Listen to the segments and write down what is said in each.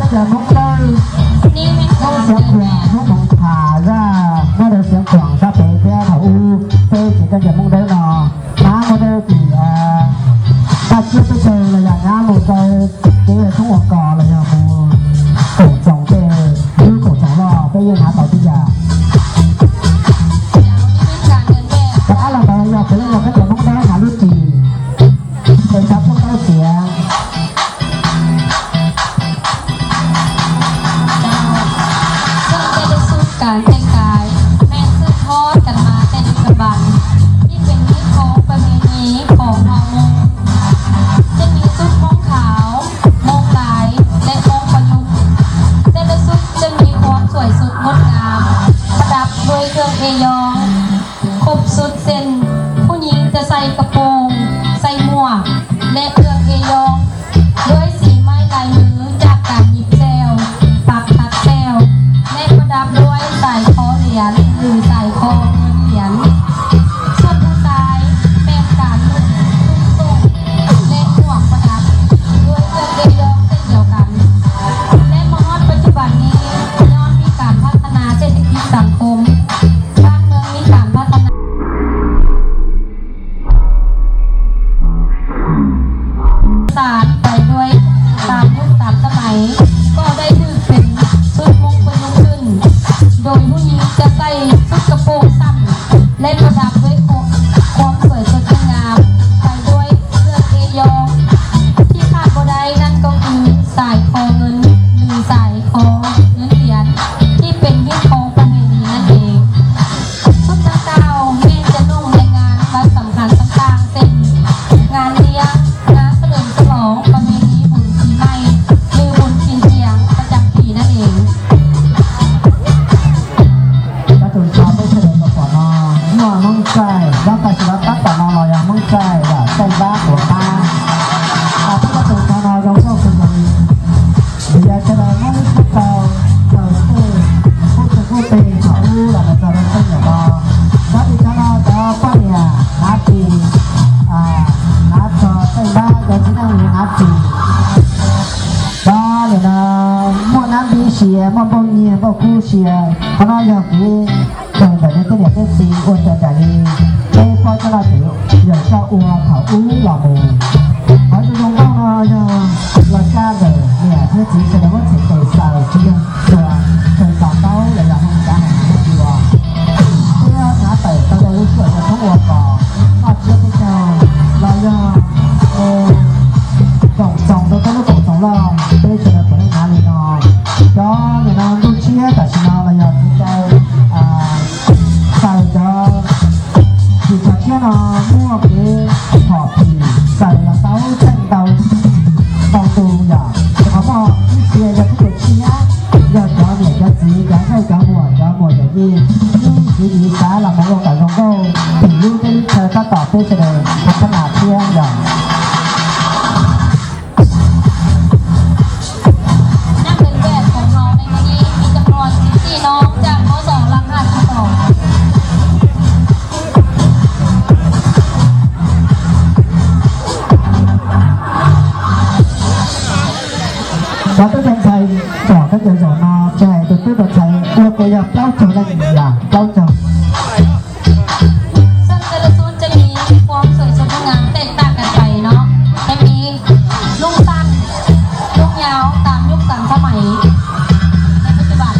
Cov Hmoob Dawb, Hmoob Xeev Khuam, Hmoob Moos Tham Zaj, nyob rau Xeev Khuam sab pem thiab thaum ub peb tseem coj cov Hmoob Dawb no, hmab Hmoob Dawb tim Paj Tsiab teb chaws los yog hnav mus rau kev Hmoob Ua Kos los yog mus Koom Txoos tej lub Koom Txoos Loj peb yeej hnav tau tib yam. Rov qab los ntawd yog puav leej yog peb cov Hmoob Dawb hnav lub ris, es xav pub tau tias Xwb tej lub xub kav tej kais, mej xwb thob kas mas tej lub kas npas, ib feem ib qhov pab me ni qhov no mus, tej me xub Hmoob Khauv, Hmoob Lais, tej Hmoob Paj Nyuj, tej lub xub tej me qhov xuaim xub ngub ngam,ประดับด้วยเครื่องเอยอง ครบสุดเส้น ผู้หญิงจะใส่กระโปรง ใส่หมวก และเครื่องเอยอง ด้วยสีไม้ลายมือจากการหยิบแซว ปักถักแซว และประดับด้วยสายคอเหรียญหรือสายคอเงินเหรียญ ส่วนผู้ชายแมนการนุ่งนุ่งโซ่งและหมวกประดับด้วยเครื่องเอยองเช่นเดียวกัน และมาฮอดปัจจุบันนี้ย้อนมีการพัฒนาเศรษฐกิจสังคม บ้านเมืองมีการพัฒนา สานไปด้วยตามยุคตามสมัย ก็ได้ถือเป็นชุดมงคลลุกขึ้น โดยผู้หญิงจะใส่ชุดกระโปรงสั้น และประดับด้วยความสวยสดงดงาม ไปด้วยเครื่องเอยอง ที่ขาดบ่ได้นั่นก็คือสายคอเงิน หรือสายคอเงินเหรียญ ที่เป็นฮิตของประเพณีนั่นเอง ชุดดังกล่าวแม่นจะนุ่งในงานวันสำคัญต่างๆ เช่น งานเลี้ยง งานเฉลิมฉลอง ประเพณีบุญปีใหม่ หรือบุญกินเจียงประจำปีนั่นเอง Tab tus ntshav peb sawv daws tau pom no muaj Hmoob Txaij, lub tag sim no tab tom no los yog Hmoob Txaij yog Xeej Npab Tuam Npab. Peb tab tus ntshav no zoo nkauj kawg nkaus li. Vim yog sawv daws muab lub suab rau txog tej qub teg qub teg thaum ub los mus txog rau tej nyuam no. Tab tus ntshav no cov poj niam hnav ris, hnav txog Xeej Npab, cov txiv neej hnav ris. Cov nim no muaj nab npib sia, muaj npauj nyiag npauj kub sia. Qhov no yog kev kawm ntawm nej tej niam tej txiv ua raws nraim li peb paub coj no ces yog coj ua thaum ub los mus. Qhov zoo zoo nkauj no yog los caj ntawm niam thiab txiv sawv daws muab txhais tes xaws, tsis yog tsuas kawm tom ntaub los yog hoo kav hais hais ua. Thiab hnav tawm tau rau lub sij hawm yog thoob ua kos, noj tsiab peb caug los yog koom txoos rau koj lub koom txoos loj, peb sawv daws puav leej hnav li no. Cov nim no ntuj tshiab tam sim no los yog kev cai xaws cov ris tsho tshiab no muaj kev phom phim xaws los tau txheej ntau tus yom. Qhov muaj ib txhia yog tib tug tshiab, yog cov niam cov txiv, cov nkauj cov muam, cov muam yawm yij, ib txwv yim xav los mus ua kom zoo nkauj, phim lub teb lub chaw tab tom peb sawv daws ua khab nas thiab yom. นักเดินแบบของเราในวันนี้มีจำนวนสิบสี่น้องจาก ม.สอง หลักห้าสิบสอง Cov tub ntxhais pom kab cov zaum no tsis hais tus tub tus ntxhais ua puas yog plaub caug leej yom, plaub caug. ซึ่งแต่ละชุดจะมีความสวยสดงดงามแตกต่างกันไปเนาะ จะมีนุ่งสั้น นุ่งยาวตามยุคตามสมัยในปัจจุบัน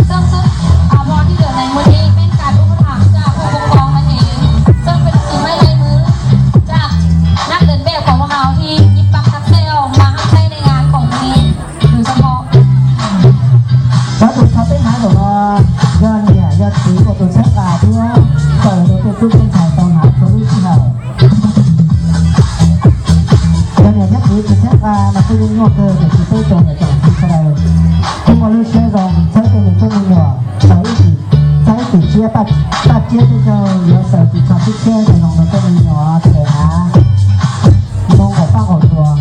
ซึ่งชุดอาภรณ์ที่เหลือในมื้อนี้เป็นการอุปถัมภ์จากผู้ปกครองนั่นเอง ซึ่งเป็นฝีไม้ลายมือจากนักเดินแบบของพวกเราที่หยิบปากกาแซวมาให้ใช้ในงานของวันนี้โดยเฉพาะ Cov ris tsho peb hnav zaum no yog niam yog txiv ua tus txheeb qa thiab xaws rau tej tub tub ntxhais tau hnav txhua lub sij hawm. Yog niam thiab txiv tsis txheeb qa mas kuj yeej nyuaj kawg, tiam sis peb tsoom niam tsoom txiv sawv daws kuj muaj lub siab zoo txhawb tej me tub me nyuam xaws ib sim, txhawb ib sim siab, paj tsiab tej zaug yuav xaws ris tsho tshiab tshiab zoo rau tej me nyuam txawm hnav moo nqaum paj nqaum tuag.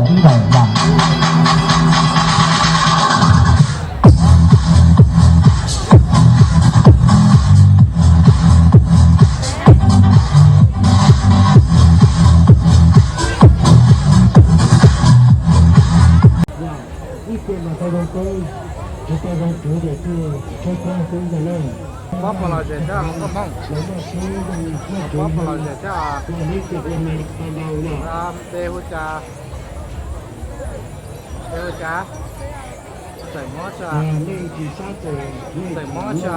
ntawm yam. Ib tug mas tau zoo kub, tsis tau zoo kub ces twb tsis tshua kub ntag na. Pob pos los zem thiab koj Hmoob. Pob pos los zem thiab. Npe hu cas? Npe hu cas? Xeem Mob tso. Xeem Mob tso.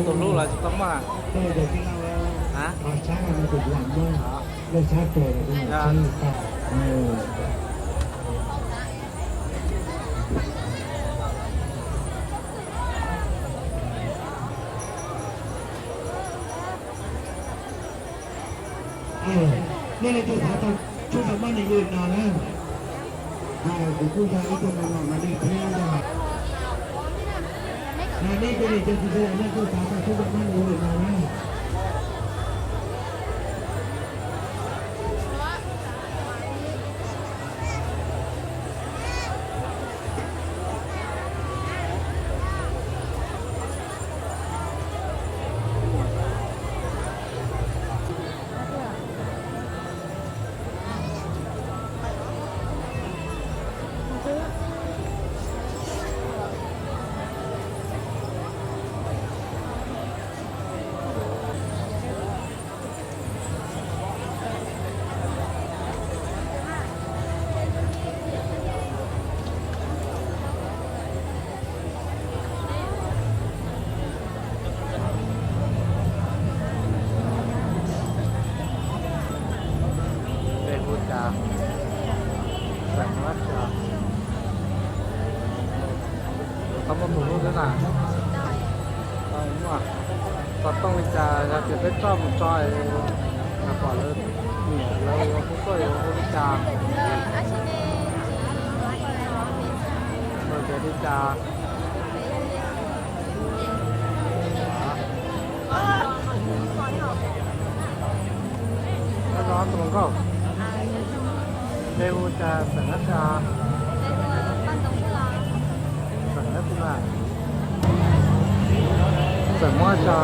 Tus hlub los tsis tau muaj. Nej leej twg xav tau tshub xam maj nws ua li no na. Kuv kuj yog ib tug no los mas nej thiab yog, nej kuj nej leej twg xav tau tshub xam maj nws ua li no na. Npe hu cas? Xeem Mob tso. Tau muaj tus hlub xwb na. Tau muaj. Xov tooj li cas yog tias peb coj mus tso, pom lawv nyiam lawv ua hu tuaj yuav hu li cas? Hu tias li cas? Nyob zoo tus hluas nkauj, npe hu cas, xeem dab tsi? Xeem dab tsi na? Xeem Mob tso.